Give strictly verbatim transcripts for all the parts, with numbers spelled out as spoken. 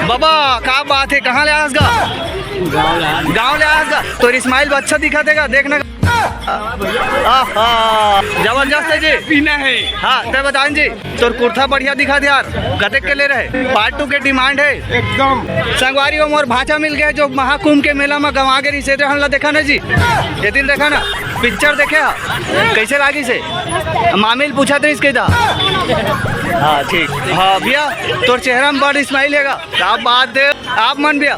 बाबा, का बात हे, कहाँ ले आस गा? गाँव ले आस गा। तोर smile अच्छा दिखत हे गा, देखना। आहा, जबरदस्त हे जी। पीना हे। हाँ, तैं बता न जी, तोर कुर्ता बढ़िया दिखत हे यार, कतेक के ले रहे? Part two के demand हे। एकदम। संगवारी हो, मोर भांचा मिल गे, जो महाकुंभ के मेला में गंवा गे रहिस हे, हमला देखा ना जी, ये दिन देखा ना, picture देखे हा, कैसे लागिस हे? मामी ल पूछत रहिस के दा। हाँ, ठीक। हाँ, भैया, तोर चेहरा में बड़ smile हे गा। का बात हे, आप मन भैया,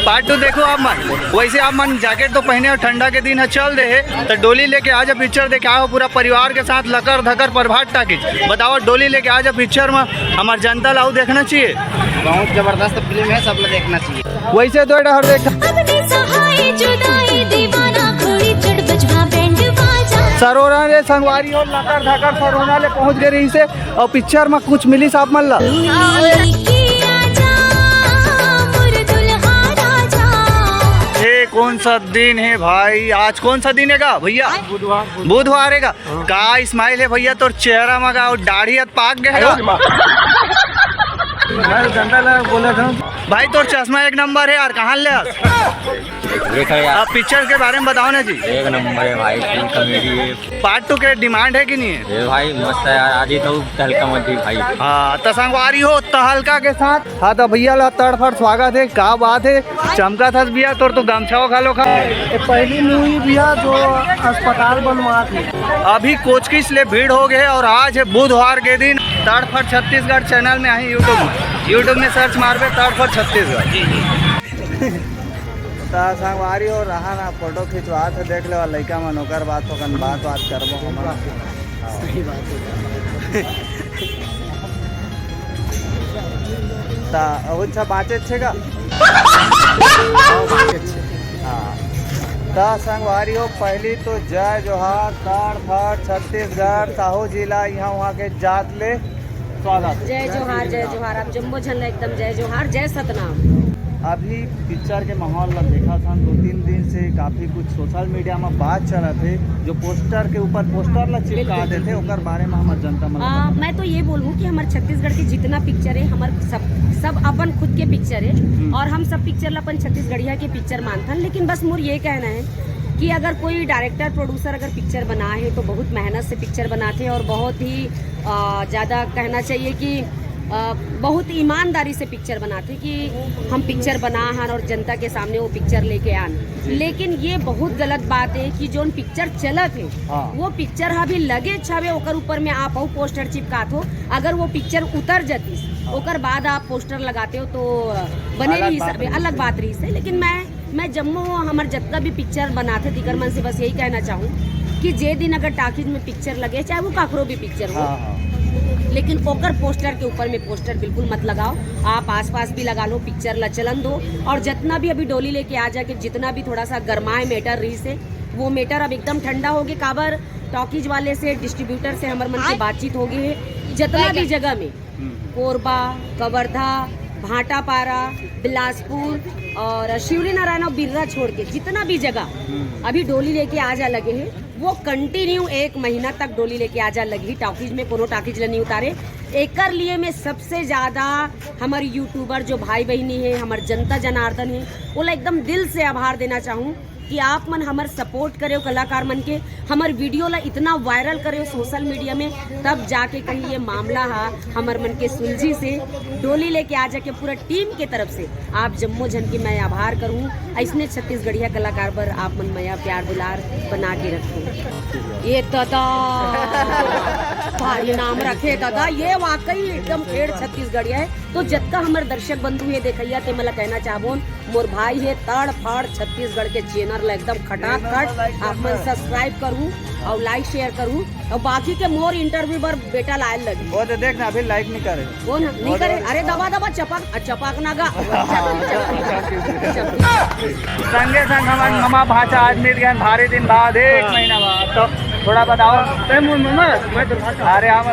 part two देखो आप मन। वैसे आप मन jacket तो पहने हो, ठंडा के दिन हे, चल दे हे, तो डोली लेके आजा picture देखे आए हो पूरा परिवार के साथ, लकर धकर प्रभात टाकीज। बताओ, डोली लेके आजा picture में, हमार जनता ला अउ देखना चाहिए। बहुत जबरदस्त film हे, सब ला देखना चाहिए। वैसे तो डहर देख। अब निसहाय जुदाई दीवाना घोड़ी चढ़ बजवा बैंड बाजा। सरोरा रे संगवारी हो, लकर धकर सरोरा ले पहुंच गे रहिस हे अउ picture में कुछ मिलिस आप मन ला। हे, कौन सा दिन हे भाई, आज कौन सा दिन हे गा भैया? बुधवार। बुधवार हे गा। हाँ। का smile हे भैया तोर चेहरा में गा, अउ दाढ़ी हत पाक गे हे गा। मैं जनता ला बोला था। भाई, तोर चश्मा एक नंबर हे यार, कहाँ ले आस? देखा यार। अब picture के बारे में बताओ ना जी। एक नंबर हे भाई, full comedy हे। Part two के demand हे कि नहीं हे? ए भाई, मस्त हे यार, आज ही तो तहलका मच गे भाई। हाँ, तो संगवारी हो, तहलका के साथ। हाँ, तो भैया ला तड़फड़ स्वागत हे, का बात हे? चमकत हस भैया, तोर तो गमछा घलो खा। ये पहली movie भैया जो अस्पताल बनवात हे। अभी कोचकिस ले भीड़ हो गे हे अउ आज हे बुधवार के दिन। तड़फड़ छत्तीसगढ़ channel में आही YouTube में, YouTube में search मारबे तड़फड़ छत्तीसगढ़। त संगवारी हो रहा ना, photo खिंचवात हे, देख लेवा लइका मन, ओकर बाद ओकन बात बात करबो हमन। सही बात हे। त अहू अच्छा बाँचेच हे का? हाँ, बाँचेच हे। हाँ। त संगवारी हो, पहली तो जय जोहार, तड़फड़ छत्तीसगढ़, साहू जिला, इहाँ उहाँ के जात ले स्वागत। जय जोहार, जय जोहार। आप जम्मो झन ला एकदम जय जोहार, जय सतनाम। अभी picture के माहौल ला देखत हन, दो तीन दिन से काफी कुछ social media में बात चलत हे, जो poster के ऊपर poster ला चिपका बिल्कुल, देथे, बिल्कुल। ओकर बारे में हमर जनता मन ला आ, बताओ। मैं तो ये बोलूँ कि हमर छत्तीसगढ़ के जितना picture हे, हमर सब, सब अपन खुद के picture हे हम्म। और हम सब picture ला अपन छत्तीसगढ़िया के picture मानथन। लेकिन बस मोर ये कहना हे कि अगर कोई director, producer अगर picture बनाए हे तो बहुत मेहनत से picture बनाथे और बहुत ही, आ, ज़्यादा कहना चाहिए कि अ, बहुत ईमानदारी से picture बनाथे कि हम picture बना हन और जनता के सामने वो picture लेके आन। जी। लेकिन ये बहुत गलत बात हे कि जोन picture चलत हे, हाँ। वो picture ह अभी लगेच हवे, ओकर ऊपर में आप अउ poster चिपकात हो। अगर वो picture उतर जातिस, हाँ। ओकर बाद आप poster लगाते हो तो बने अलग रहिस, बात अभी रहिस। अलग बात रहिस हे। लेकिन मैं मैं जम्मो हमर जतना भी picture बनाथे, तिकर मन से बस यही कहना चाहूँ कि जे दिन अगर टाकीज में picture लगे, चाहे वो काकरो भी picture हो, हाँ, हाँ। लेकिन ओकर poster के ऊपर में poster बिल्कुल मत लगाओ। आप आसपास भी लगा लो, picture ला चलन दो। और जतना भी अभी डोली लेके आजा के जितना भी थोड़ा सा गरमाए matter रहिस हे, वो matter अब एकदम ठंडा हो गे। काबर, टाकीज वाले से, distributor से हमर मन के आय। बातचीत हो गे हे, जतना आय भी क्या? जगह में हम्म। कोरबा, कवर्धा, भाटापारा, बिलासपुर और शिवरीनारायण और बिर्रा छोड़ के जितना भी जगह हम्म। अभी डोली लेके आजा लगे हे, वो continue एक महीना तक डोली लेके आजा लगही। टाकीज में कोनो टाकीज ल नहीं उतारे। एकर लिए मैं सबसे ज्यादा हमर YouTuber जो भाई बहिनी हे, हमर जनता जनार्दन हे, ओला एकदम दिल से आभार देना चाहूँ। कि आप मन हमर support करे हो कलाकार मन के, हमर video ला इतना viral करे हो social media में, तब जाके कहीं ये मामला हा हमर मन के सुलझिस हे। डोली लेके आजा के पूरा team के तरफ से आप जम्मो झन के मैं आभार करूँ। अइसने छत्तीसगढ़िया कलाकार बर आप मन मया प्यार दुलार बना के रखो। ये ददा भारी नाम रखे ददा, ये वाकई एकदम ठेठ छत्तीसगढ़िया हे। तो जतका हमर दर्शक बंधु हे देखइया, ते मन ला कहना चाहबोन, मोर भाई हे तड़ फाड़ छत्तीसगढ़ के channel ला एकदम खटाखट आप मन subscribe करू और like share करू और बाकी के मोर interview बर बेटा लाए लगी। वो तो देख ना, अभी like नहीं करे। वो ना, नहीं वो करे। तो अरे दबा दबा चपक, आ, चपक ना गा। संगे संग हमन ममा भांचा आज मिल गए भारी दिन बाद, एक हाँ। महीना बाद। तो थोड़ा बताओ। तय मोर ममा, मैं तो भाषा। अरे, हम,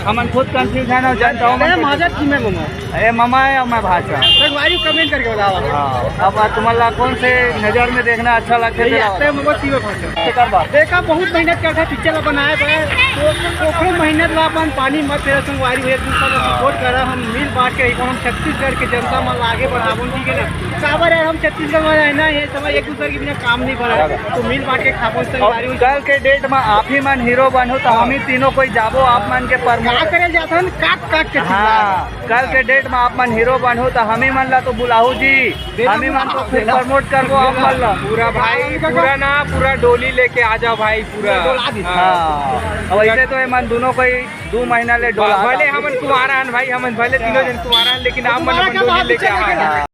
हमन खुद कंफ्यूज है ना, जानता हूँ मैं। मजा की मैं ममा। ए ममा है और मैं भाषा। संगवारी कमेंट करके बताओ। हाँ, अब तुमन ला कौन से नजर में देखना अच्छा लगथे, ये तेला आता है ममा की मैं भाषा। एकर बात। देखा, बहुत मेहनत करता पिक्चर ला बनाए बर, तो ओकरो मेहनत ला अपन पानी मत फेरा संगवारी हो, एक दूसरे का सपोर्ट करा, हम मिल बांट के रहिबो, हम छत्तीसगढ़ के जनता मन ला आगे बढ़ाबो, ठीक है ना? काबर यार, हम छत्तीसगढ़ में रहना है, समझ, एक दूसरे के बिना काम नहीं बना, तो मिल बांट के खाबो संगवारी हो। कल के डेट में आप ही मन हीरो बनहू तो हम ही तीनों कोई जाबो आप मन के प्रमोट का करे जाथन, काट काट के चिल्ला। हाँ, कल के डेट में आप मन हीरो बनहू तो हम ही मन ला तो बुलाहू जी, हम ही मन तो खुद प्रमोट करबो आप मन ला। पूरा भाई, पूरा ना, पूरा डोली लेके आ जाओ भाई, पूरा। डोला दी। हाँ, अब ऐसे तो ये मन दोनों कोई दो महीना ले डोला भले हमन कुंवारा हन भाई, हमन भले तीनों जन कुंवारा हन, लेकिन आप मन अपन डोली लेके आ।